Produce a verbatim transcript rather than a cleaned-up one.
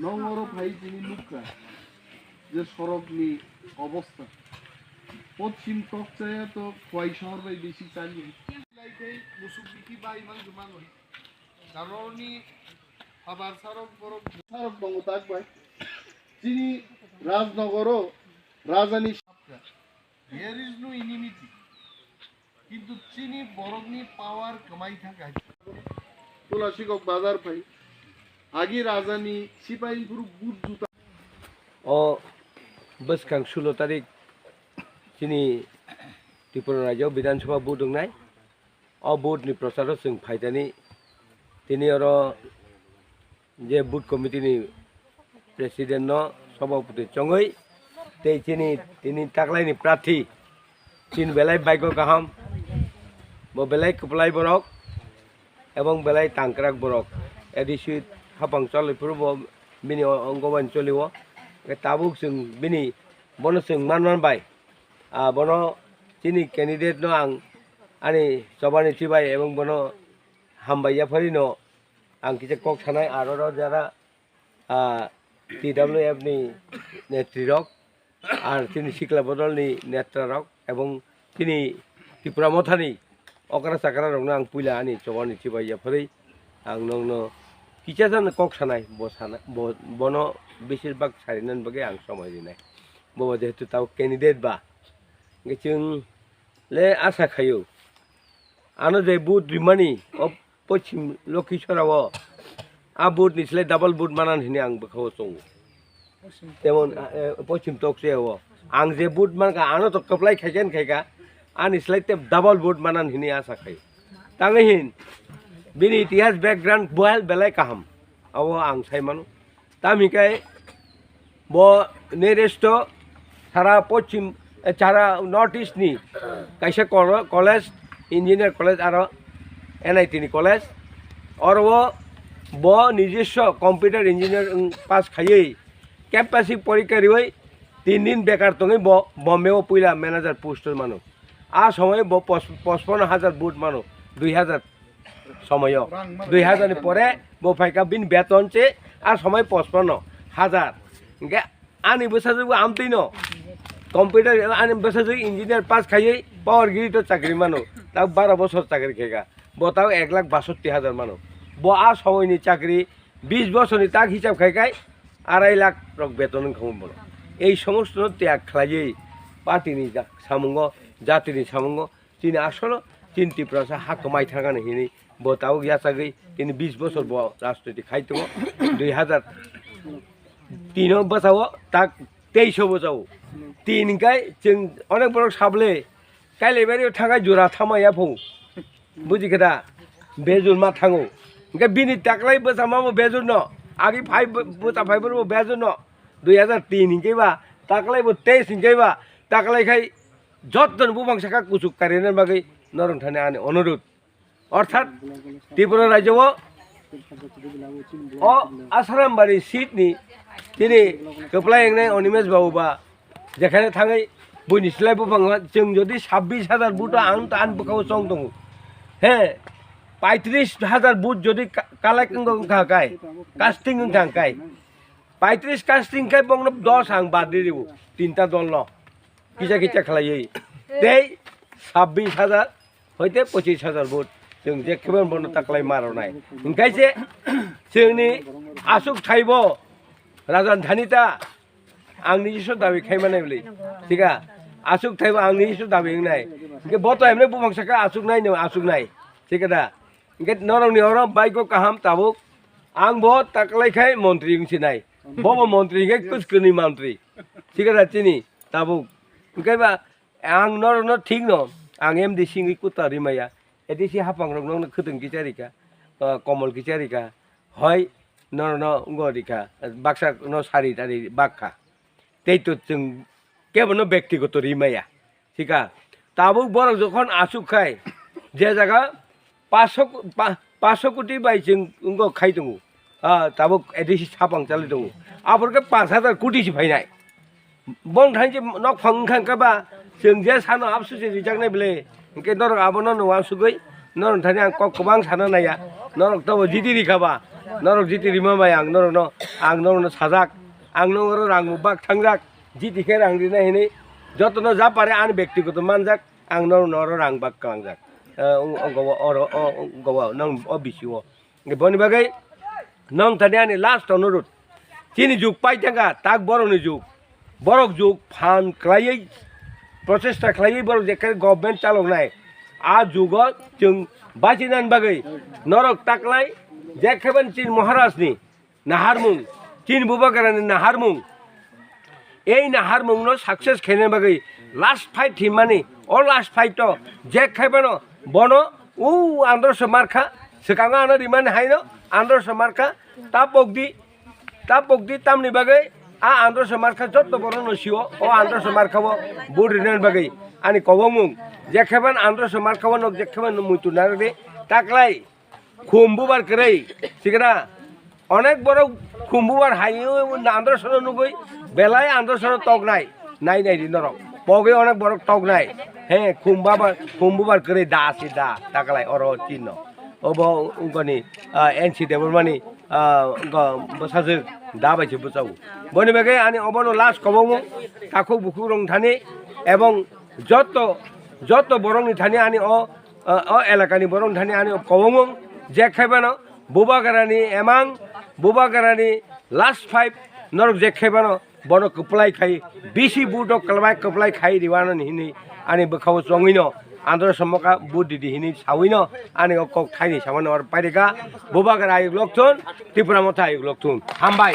Nong oro phai chini nukha je sorokni obostha. Poschim Tokchaya to Khowai sohor bai bisi chali. Lai tei musuk bithi bai man juma noi. Jaroni habar sarok borok sarok tongo tak bai. Chini Rajnogoro rajani sapkha. There is no enmity. Kintu chini borokni power kwmai thangkha. Tulasikok bazar phai. Agi rajani sipai phuru but juta. O bwskang sulo tarik chini Tripura rajyo Bidhan Sabha vote wngnai. O vote ni procharo chwng phaitani tini oro je booth committee ni president no sobopoti chongwi tei chini tini taklai ni prarthi chini belai baigo kaham, bo belai kwplai borok ebong belai tangkrak borok, A D C hapang choli phuru bo bini ongo bai choli o. Tabuk chwng bini bono chwng man man bai, ah, bono chini candidate no ang ani chobani chibai ebong bono hambai yapharino ang kisa kok sanai, aro ro jara, ah, T W F ni netri rok, ar chini sikla bodol ni netra rok, ebong chini Tipra Motha ni okra chakra rok no ang puila ani chobani chibai yapharwi ang nong no kisa jan kok sanai, bo sana, bo, bono besir bak sarinan bagwi ang somoi rinai. Bo jehetu tao candidate ba, hingke chwng le asa khaio. Ano je vote rimani o Poschim Lokhisora o, a vote ni slai double vote manan hini ang bwkha o chongo. Temon, eh, Poschim Tokchaya o. Ang je vote mankha, ano to kwplai khaikha khaikha, ani slai te double vote manan hini asa khai. Tangwi hin, bini itihas background bohal belai kaham. Abo ang sai mano. Tamo hingke bo nearest o sara poschim, eh, sara North East ni kaisa kolo-, college, engineer college aro N I T ni college. Oro o bo nijoswo computer engineer wng pass khaiwi campus ni porikha riwi tin din bekar tongwi bo Bombay o puila manager post o mano. A somoi bo pos-, pochpanno hajar vote mano, dui hajar somoyo. Dui hajar ni pore bo phaikha bini beton se, a somoi pochpanno hajar. Hingke ani bwsajwk bo amtwino computer, ani bwsajwk engineer pass khaiwi power grid o chakri mano, tak baro bosor chakri khaikha. Bo tak ek lakh basotti hajar mano. Bo a somoini chakri bis bosorni tak hisab khaikhai arai lakh rok beton wngkha bono. Ei somostono tyag khlaiwi party ni ja-, samungo, jatini samungo, chini asolo chini Tiprasa ha kwmai thangani hinwi bo tabuk yachagwi tini bis bosor bo rajniti khai tongo. Dui hajar tino bwsao tak teiso bwsao. Tin hingkai chwng onek borok sabole Kailaibario thangai jora thama yaphung. Buji khe da? Bejul ma thango. Hingke bini taklai bwsa ma bo bejul no. Agi phai bw-, bwsa phai bo bejul no. Dui hajar tin hingke ba, taklai bo teis hingke ba, taklai khai jotto ni bupang saka kuchuk karina bagwi norong thani ani onurut. Orthat Tripura rajyo o, o Asarambari seat ni tini kwplai wngnai Animesh Babu ba, jekhane thangwi buini slai buphang chwng jodi sabbish hajar vote ang ta ani bwkhao chong tongo. He, paitris hajar vote jodi ka-, collect wngkha kai, casting wngkha kai, paitris casting khai bongno dos ang bad di ribo, tinta dol no. Kisa kisa khlaiwi tei sabbish hajar hoite pochis hajar vote chwng je khe bono taklai ma rwnai. Hingkai se chwngni aswk thaibo Rajan Dhanita ang nijiswa dabi khai manai bwlwi. Thika? Aswk thaibo ang nijiswa dabi wngnai. Hingke bo to emne bumang saka aswk nai no aswk nai. Thika da? Hingke norokni oro baigo kaham tabuk. Ang bo taklai khai montri wngsinai. Bo bo montri hingke kuskuni montri. Thika da chini? Tabuk. Hingke ba ang norokno thik no, ang M D C wngwi kuta rimaya. A D C hapang rok nokno khwtwng kisa rika, ah, komol kisa rika, hoi norokno wngwi rika, baksa no sari tari bakha. Tei to chwng kebono bektigoto rimaya. Thika? Tabuk borok jokhon aswk khai, je jaga paanch kho, pa-, paanch kho koti bai chwng wngkha khai tongo. Ah, tabuk A D C sapang chalwi tongo. Aphor khe paanch hajar koti se phainai. Bong thang je nok phang wngkha hwnkhe ba, chwng je sano absu se rijaknai bwle. Hwnkhe norok abono no uansugwi, norok thani ang kok kwbang sana naiya. Norok tobo jiti rikha ba, norok jiti rima bai ang norokno ang norokno sajak, ang norokno rang bak thangjak, jiti khe rang rina hinwi jotono ja pare ani bektigoto manjak, ang norokno oro rang bak klangjak. Eh, o, o, gobo, oro, o, o, gobo, nang o bisio. Boni bagwi nong thani ani last onurut. Chini jug pai thangkha, tak borokni jug. Borok jug phan khlaiwi, prochesta khlaiwi borok jekhai government chaloknai. A jugo chwng bachinani bagwi norok taklai jekhaiban chini Maharajni naharmung, chini Bubagrani naharmung. Ei naharmungno success khaina bagwi last fight hinmani, o last fight-o jekhaibano bono o Androso Markha swkango ano rimani haino Androso Markha tapokdi, tapokdi tamni bagwi a Androso Markha jotto borokno sio, o Androso Markhao vote rinani bagwi ani kobongmung. Jekhaibano Androso Markhao nok jekhaibano muitu narwkdi taklai. Khum bubar kwrwi, sikna. Onek borok khum bubar hai, Androsono nugwi, belai Androsono toknai. Nai nai di norok. Pogwi onek borok toknai. He, khum baba, khum bubar kwrwi da si da, taklai oro chino. Obo ungkoni, ah, N C Debbarmani, ah, ungko bwsajwk da bai se bwchago. Boni bagwi ani obono last kobongmung, takhuk bukhuk rong thani, ebong jotto, jotto borokni thani ani o, o, o elakani borok thani ani kobongmung jekhaibano Bubagrani emang, Bubagrani last five norok jekhaibano bono kwplai khai, bisi vote o kwplai, kwplai khai riwano hinwi ani bwkhao chongwino Androso Markha vote didi hinwi sawino ani o kok thaini samano or pairika. Bubagra ayuk lokthun, Tipra Motha ayuk lokthun. Hambai.